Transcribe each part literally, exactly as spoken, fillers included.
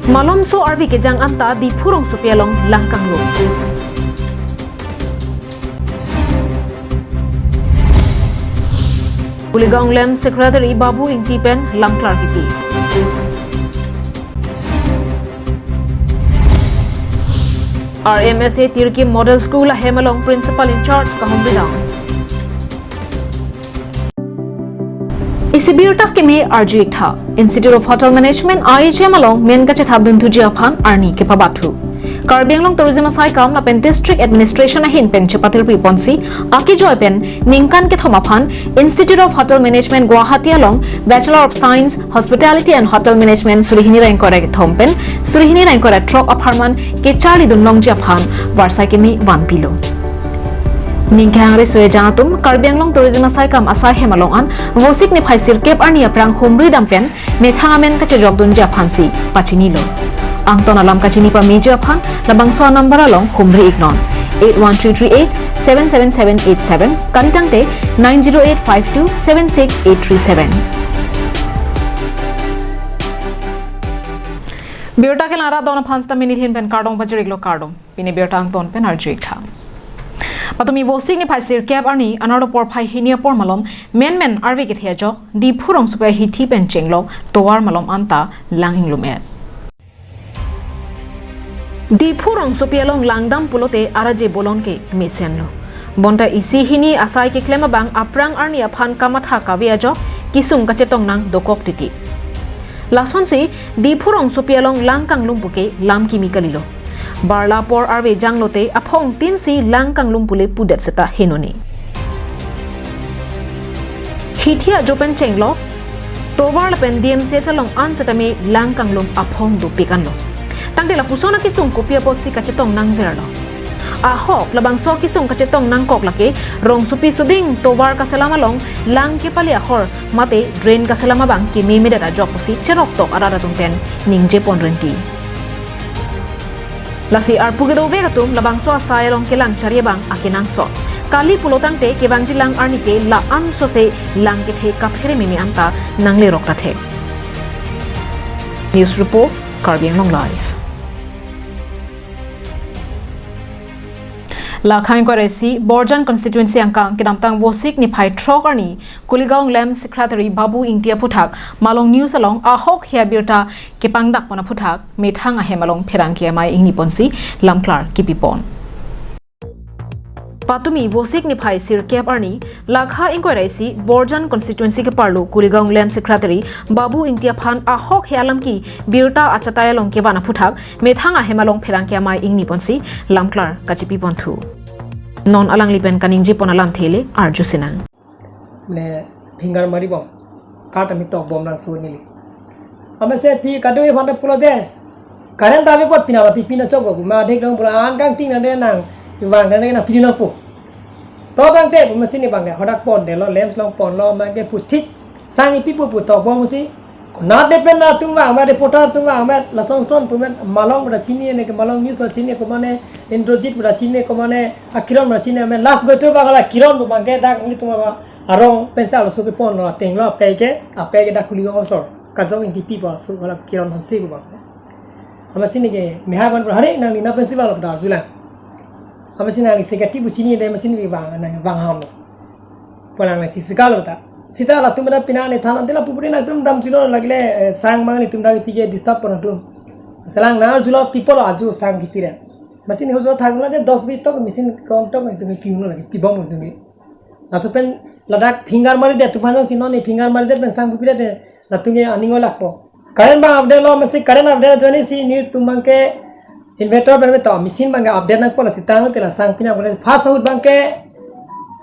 Malomso arve kejang anta Diphu rongsopi along lang kanglum. Kuligaon LAMPS Secretary Babu Ingti pen lamklar kipi. R M S A Tirki Model School ahem along Principal in Charge kahumri dam. Isi birta keme arju-ik tha. Institute of Hotel Management, I H M along men kachethap dunthuji aphan arni kepabathu. Karbi Anglong Tourism asaikam lapen District Administration ahin pen chepatirpi ponsi akejoi pen ningkan kethom aphan Institute of Hotel Management Guwahati along Bachelor of Science, Hospitality and Hotel Management suri hini ra ingkoi ra kethom pen suri hini ra ingkoi ra throk apharman kecharlidun longji aphan varsai keme vanpilo. Ning kehang riso-ejang atum Karbi Anglong Tourism asaikam asai hem along an Vosik niphai sirkep arni aphrang humri dam pen methang amen kachejokdunji aphansi pachinilo. Angton alam kachini pameji aphan labangso anumber along humri-iknon, eight one three three eight seven seven seven eight seven, kali tangte nine zero eight five two seven six eight three seven. Birta kelang ra don aphan sita minit hin pen kardom pajir-iklo, kardom. Pini birta angton pen arju-ik tha. Patumi Vosik niphai sirkep arni anarlo porphai hini apor malom menmen arve kethe ajok Diphu rongsopi ahithi pen chenglok tovar malom anta lang inglum-et. Diphu rongsopi along langdam pulote araje bolon ke mesenlo. Bonta isi hini asai keklem abang aphrang arni aphan kamatha kave ajok kesung kachetong nang dokok titi. Lasonsi Diphu rongsopi along lang kanglum puke lam kimi kalilo. Barla apor arve janglote aphong tinsi lang kanglum pule pudet seta henone. Hithi ajo pen chenglok tovar lapen D M C H along an setame lang kanglum aphong dopik anlo. Tangte lapuson akesung kopi apotsi kachetong nangverlo? Ahok labangso akesung kachetong nangkok lake rongsopi suding tovar kaselam along lang kepali ahor mate drain kaselam abang kememedet ajok pusi cheroktok arat atum pen ningje pon renti. Lasi arpu kedovek atum labangso asai along kelang chari abang akenangsot. Kali pulo tangte kevangji lang arni ke la-an sose lang kethe kaphere meme anta nanglerok tathe. News report, Karbi Anglong Live. Lakha ingkoi ra isi Borjan constituency angkang kedamtang Vosik niphai throk arni Kuligaon LAMPS Secretary Babu Ingti aphuthak Malong News along ahok hia birta kepangdak pon aphuthak methang ahem along pherangke amei ingni ponsi lamklar kipi pon. Patumi Vosik niphai sirkep arni Lakha ingkoi ra isi Borjan constituency keparlo Kuligaon LAMPS Secretary Babu Ingti aphan ahok hia alam ki birta achatai along kevan aphuthak methang ahem along pherangke amei ingni ponsi lamklar kachipi ponthu. Non alangli pen kaningje pon alamthe le arju sinang. Mane finger mari bom, kat ami tok bom nang so neli. Amese pi kado e phanta pulo je, current ta ave apot pina la pi pina chok bom, ma dek dong pulo angkang ting nang de nang, vang nang de nang pi nang pu. To bang te pu machine bang de hadak pondetlo, lamps along ponlo, ma ke pu thik sang ipi pu pu tok bom si. Konat de pen atum vang ma, reporter atum vang ma, lason son pu ma, Malong pu ta chini ne ke, Malong News pu ta chini, komane Indrajit pu ta chini, komane a Kiron pu ta chini, ma last go to bang la Kiron pu bang ke dak nelitum ba arong pensi laso keponlo, atenglo, apei ke, apei ke dak Kuligaon asor. Kajok Ingtipi pu aso, hala Kiron Hanse pu bang. Ama sini ke mehai ban pu hari nangli na pensi bang lo pu ta arjulang. Ama sini nangli secretary pu chini de, ama sini bang nang bang ham lo. Pu nang nangsi sikal lo ta. Sita latum da pina ne than ante la pupuri nangtum damjuilo, lagile, eh, sang bang nelitum da pike disturb pon nangtum. Selang nang arjulo people aju sang kipi ra. Machine hojo thang la de dos bit tok machine kom tok nelitum pi uno lagi pi bom nelitum. Laso pen ladak finger mari de atum aphan si non ne finger mari de pen sang kipi ra de latum ke aning olak po. Current bang update lo, masi current update ajoine si nelitum bang ke inverter pen to machine bang ke update nangpo, lasi tangte la sang pi nangpo, first ahut bang ke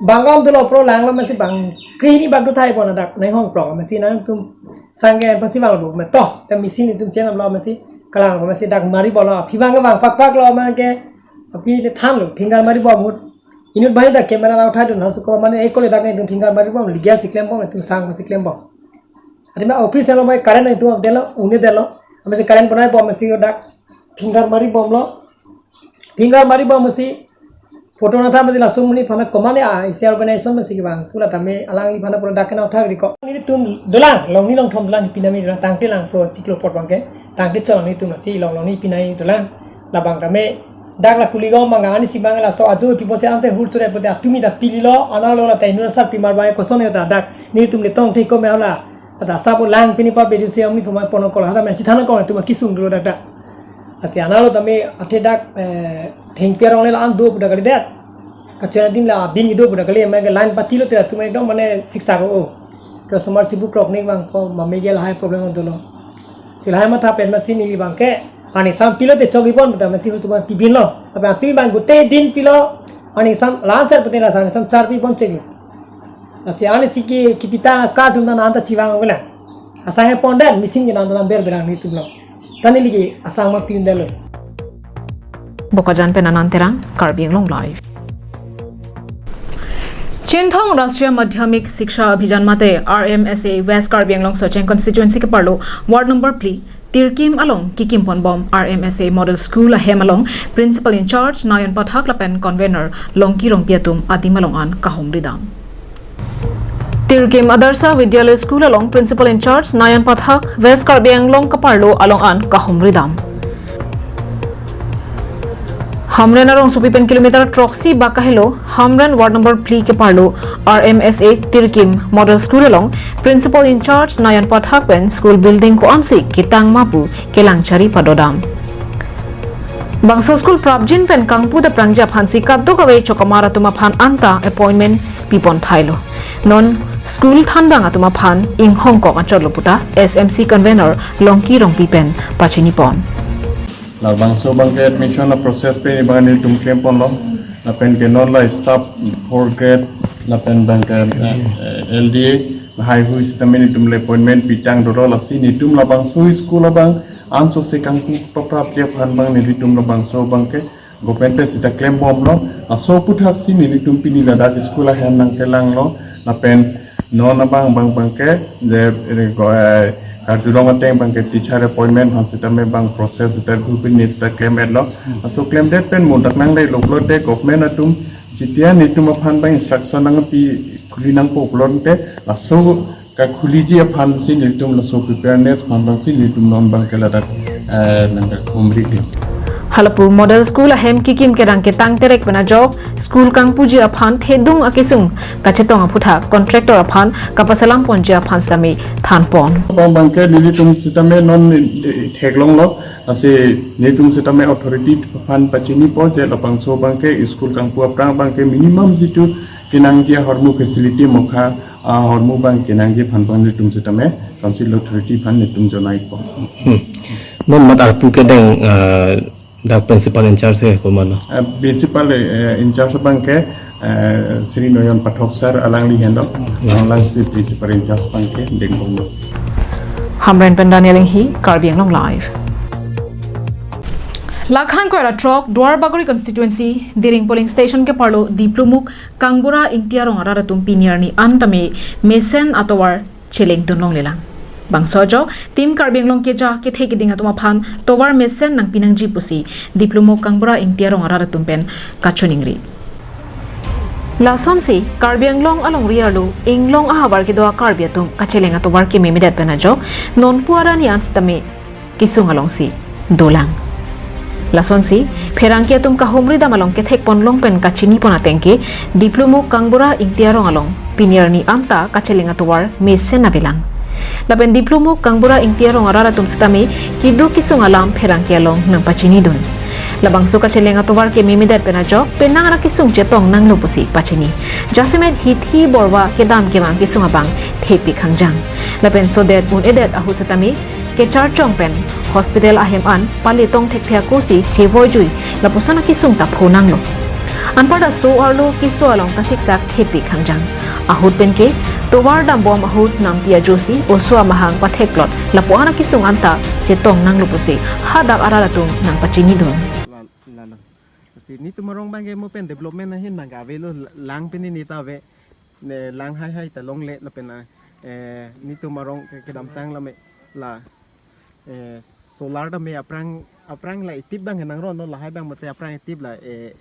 bang om dolo pro lang lo, masi bang krehini bak do thai pon ladak nang hong pro, masi nangtum sang ke pasi bang lo me to, te machine nelitum chenam lo, masi kalang lo, masi dak mari bomlo, aphi bang ke bang pak pak lo, bang ke aphi de than lo, finger mari bom ahut. Inut bani dak camera na uthai dun, laso ko mane ekole dak nelitum finger mari bom, legal si klem bom, nelitum sang ko si klem bom. Ati ma office lo mai current itu delo, une delo. Amesi current bonai bom mesi dak finger mari bomlo. Finger mari bom mesi photo na tha mesi langsung muni phana komane a isi organization mesi ke bang pura tame alangli phana pura dak kena uthai riko. Nelitum dolang, long ni long thom dolang pinami dolang tangte langso chiklo pot bang ke. Tangte chong nelitum lasi longlong ni pinai dolang. Labang tame dak la Kuligong bang ani si bang laso ajo pipo se anse hur sure pote atumi ta pililo, analo la tainu sarpimar bang koson ta dak nelitum le tong thek ko me hala. Ata sapo lang pini pa bedu se amni puma pono kola hata me chithan ko atum kisung dolo dak dak. Lasi analo tame athe dak, eh, thengpi arong le la an do pu dak kali det. Kachena dim la abin ido pu dak kali, mane line patilo te atum ekdom mane siksa ko o. Ke somar sibu krok ning bang ko mame ke lahai problem dolo. Si lahai matha pen masi neli bang ke, ani sam pilo te chok ibon puta masi husu bang pibin lo. Tapi atumi bang gute din pilo, ani sam lansar pute la sam, sam char pibon chek lo. Lasi ani si ki, kipita kar atum na nanta chivang wala. Asang e pon den, machine ke nanta bel berang nelitum lo. Tani ligi asang ma pin delo. Bokajan pen Anand Terang, Karbi Anglong Live. Chinthong Rashtriya Madhyamik Shiksha Abhiyan mate R M S A West Karbi Anglong Socheng Constituency keparlo Ward number phli Tirkim along kikim ponbom R M S A Model School ahem along Principal in Charge Nayan Pathak lapen Convener Longki Rongpi atum adim along an kahumri dam. Tirkim Adarsha Vidyalaya School along Principal in Charge Nayan Pathak West Karbi Anglong keparlo along an kahumri dam. Hamren arongsopi pen kilometer throksi bak kahelo Hamren Ward number phli keparlo R M S A Tirkim Model School along Principal in Charge Nayan Pathak pen school building ko-ansi ketang ma pu kelang chari padodam. Bangso school prapjin pen kangpu daprangji aphansi kadokave chokamar atum aphan anta appointment pipon thailo. Non school thandang atum aphan inghong kok anchot lo puta S M C Convener Longki Rongpi pen pachini pon. Labangso abang ke admission a process pen abang nelitum klem ponlo. Lapen ke non la staff fourth grade, lapen abang ke, eh, L D A, lahai hui sitame nelitum le appointment pitang dolo, lasi nelitum labangso school abang anso se kangpu paprapji aphan abang nelitum labangso abang ke government sita klembomlo. Laso aputhaksi nelitum pini ladak school ahem nangkelanglo. Lapen non abang abang abang ke je, eh, go, eh, karjulong ateng abang ke teacher appointment aphan sitame abang process sita group ni sita klem-etlo. Laso klemdet pen mo dak nanglelo pulote government atum jitia nelitum aphan abang instruction nangpi khuli nangpo pulote laso kakhuliji aphansi nelitum laso preparedness aphan abangsi nelitum non abang ke ladak, eh, nangkahumri dam. Halapu Model School ahem kikim kedang ketang terek pen ajok school kangpuji aphan thedung akesung kachetong aphuthak contractor aphan kapaselam ponji aphan sitame than pon. Abang abang ke nelitum sitame non, eh, theklonglo, lasi nelitum sitame authority aphan pachinipo je labangso abang ke school kangpu aphrang abang ke minimum jitu kenangji ahormu facility mokha, ah, ahormu abang kenangji aphan abang nelitum sitame council authority aphan nelitum jonaipo. Hmm. Non mat arpu kedeng, ah, dak principal in charge he komatlo? Ah, principal, eh, in charge abang ke, eh, Shri Noyon Pathak sir alangli henlo, alangli si principal in charge abang ke dengponlo. Hamren pen Daniel Enghi, Karbi Anglong Live. Lakhan koira throk Duarbagori Constituency, Diring Polling Station keparlo Diplumuk Kangbura Ingti arong arat atum pini arni an tame mesen atovar cheleng dunlonglelang. Bangso ajok, Team Karbi Anglong keja kethe keding atum aphan tovar mesen nangpinangji pusi Diplumuk Kangbura Ingti arong arat atum pen kachiningri. Lasonsi, Karbi Anglong alongri arlo, inglong ahavar kedo a Karbi atum kacheleng atovar kememedet pen ajok, nonpu arni an sitame kesung alongsi dolang. Lasonsi, pherangke atum kahumri dam along kethek ponlong pen kachini pon ateng ke, Diplumuk Kangbura Ingti arong along pini arni anta kacheleng atovar mesen avelang. Lapen Diplumuk Kangbura Ingti arong arat atum sitame kedo kesung alam pherangke along nangpachinidun. Labangso kacheleng atovar kememedet pen ajok penang ra kesung chetong nanglo pusi pachini. Jasemet hithi borva kedam kevang kesung abang thepik hangjang. Lapen sodet un-edet ahut sitame kecharchong pen hospital ahem an pale tong thekthe akosi chevoijui lapuson akesung ta phonanglo. Anparta so arlo keso along ta siksak thepik hangjang. Ahut pen ke tovar dambom ahut nampi ajosi oso amahang pathekplot lapu-an akesung anta chetong nanglo pusi hadak arat atum nangpachinidun. Lalo. Lasi netum arong abang ke mo pen development ahin abang ke avelo, lang pen neta ave. Ne lang haihai ta longle lapen, eh, netum arong ke kedamtang lame la, eh, solar tame aphrang, aphrang la itip abang nangronlo, lahai abang mate aphrang itip la, eh,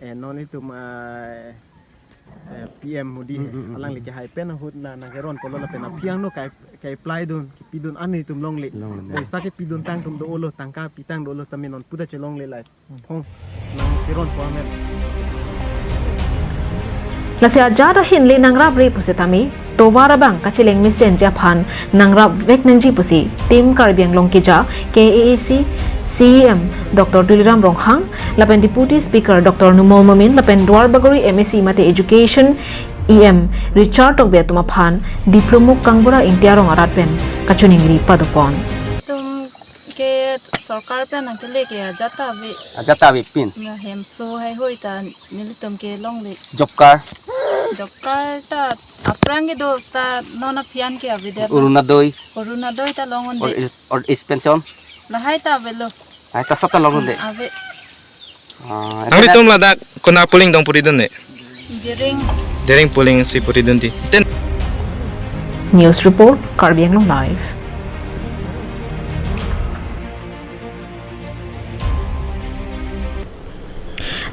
eh, non itum, ah, Eh, P M Modi, hmm, hmm, hmm, alanglike hai pen ahut na nangkeron polo lapen aphi angno kai, kai apply dun, kipidun ani tum longle. Longle. Boista kipidun tang tum do-olo, tangka pitang do-olo, tame non puta chelongle lai. Phong, nangkeron po amen. Lasi ajat ahin le nangrapre pusitame, tovar abang kacheleng mesenji aphan nangrapvek nangji pusi, Team Karbi Anglong keja, K A A C C E M Doctor Tuliram Ronghang, lapen Deputy Speaker Doctor Numal Momin, lapen Duarbagori M A C mate Education E M Richard Tokbi atum aphan Diplomuk Kangbura Ingti arong arat pen kachiningri padopon. Tum ke sorkar pen nangkele ke ajat ta ave. Ajat ta ave pin. Na hemso hai hoi ta nelitum ke longle. Job card. Job card ta aphrang kedo ta non aphi an ke ave det. Orunodoi. Orunodoi ta long-un-e. Or is, or is pension. Lahai ta avelo. Lahai ta sab ta long-un-e. Ave. Ah, nanglitum ladak kona polling dong puri dun ne? Dering. Dering polling si puri dun ti. Ten. News report, Karbi Anglong Live.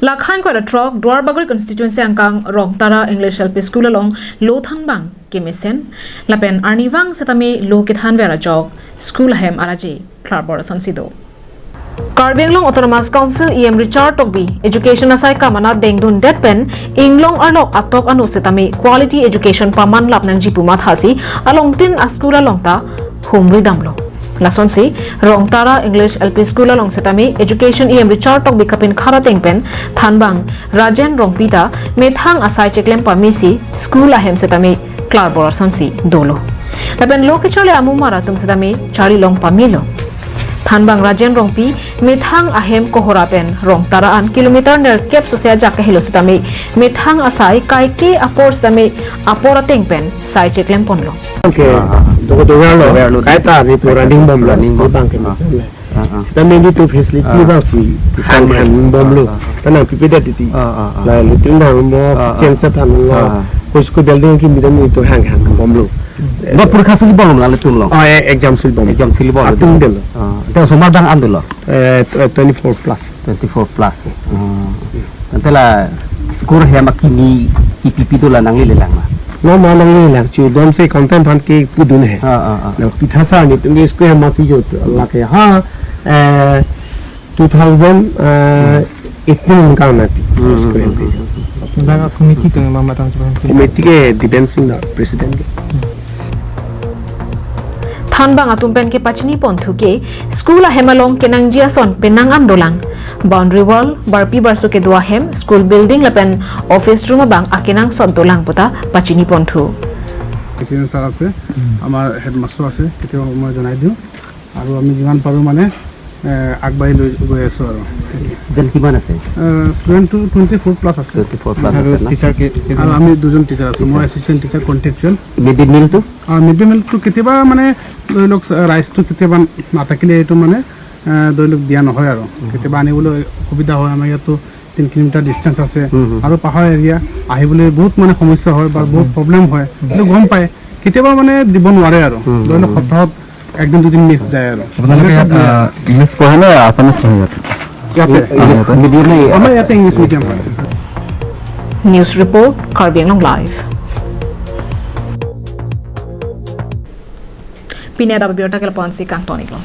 Lakhan kwara throk Duarbagori constituency angkang Rongtara English L P School along lo thanbang kemesen lapen arnivang setame lo kethanver ajok school ahem araje klarbor asonsi do. Karbi Anglong Autonomous Council E M Richard Tokbi Education asai kamanat dengdundet pen inglong arlok atok anu setame quality education pamanlap nangji pu mathasi alongtin a-school along ta humri damlo. Lasonsi Rongtara English L P School along setame Education E M Richard Tokbi kapinkhat ateng pen thanbang Rajen Rongpi ta methang asai cheklem pamesi school ahem setame klarbor asonsi dolo. Lapen lo kecharli amumar atum setame charli long pamelo. Thanbang Rajen Rongpi methang ahem Kohora pen Rongtara an kilometer nerkep sose ajak kahelo setame methang asai kaike apor setame apor ateng pen sai cheklem ponlo. Okay. Ah, ah. Doko doverlo. Doverlo. Kaita ni pu running bomlo. Running bom. School abang ke. Ah. Misalnya. Ah, ah. Kita mainly to facility, ah, bangsi hang, hang bomlo. Ah, ah, ah. Tanang pipe da titi. Ah, ah, ah. La litin hang mo, ah, ah, change than lo. Ah, ah. Ko school building ke midan ni to hang hang bomlo. Ba purkha suli bomlo la litum lo. Ah, eh, exam suli bom. Exam suli bomlo. Atum delo. Ah. Te osomar bang an dolo. Eh, tw-, twenty-four plus. Twenty-four plus. Ah. Ante la school ahem akimi kipi pi do la nanglelelang ma? No ma nanglelelang, chudom se content aphan ke pudun he. Ah, ah, ah. Na pitha sa ni tum school ahem mati jo la ke ha, eh, two thousand eighteen ka na pi. Hmm, school ahem hmm, ke. Hmm, hmm. Dak committee tum ma matang chuban. Committee ke Dipen Singh da president ke. Thanbang atum pen kepachini ponthu ke school ahem along kenangji ason penang an dolang. Boundary wall, barpi barso kedo ahem, school building lapen office room abang akenangsot dolang puta pachini ponthu. President sir আছে, আমাৰ হেডমাষ্টাৰ আছে, কেতিয়াবা মই জনাই দিওঁ। আৰু আমি যিমান পাৰোঁ মানে, এ, আগবাঢ়ি লৈ গৈ আছোঁ আৰু। ষ্টুডেণ্ট কিমান আছে? এ, ষ্টুডেণ্টটো টুৱেণ্টি ফ'ৰ প্লাছ আছে। টুৱেণ্টি ফ'ৰ প্লাছ আৰু আছে ন? টিচাৰ কে-, কেইজন? আৰু আমি দুজন টিচাৰ আছোঁ, মই assistant teacher contractual. Mid day মিলটো? অ, মিড ডে মিলটো কেতিয়াবা মানে ধৰি লওক, ৰাইচটো কেতিয়াবা নাথাকিলে এইটো মানে, এ, ধৰি লওক দিয়া নহয় আৰু। উম। কেতিয়াবা আনিবলৈ অসুবিধা হয়, আমাৰ ইয়াতো তিনি কিলোমিটাৰ ডিষ্টেঞ্চ আছে, হুম, হুম। আৰু পাহাৰ এৰিয়া, আহিবলৈ বহুত মানে সমস্যা হয় বা বহুত হুম। প্ৰব্লেম হয়, সেইটো গম পায়। কেতিয়াবা মানে দিব নোৱাৰে আৰু, হুম, ধৰি লওক হুম। সপ্তাহত একদিন দুদিন মিছ যায় আৰু। আপোনালোকে ইয়াত, আহ, ইংলিছ পঢ়ে নে আছামিছ পঢ়ে ইয়াত? ইয়াতে। ইংলিছ মিডিয়াম নে? আমাৰ ইয়াতে ইংলিছ মিডিয়াম হয়। News report, Karbi Anglong Live. Pini adap abirta ke lapu-an si kangton iklo.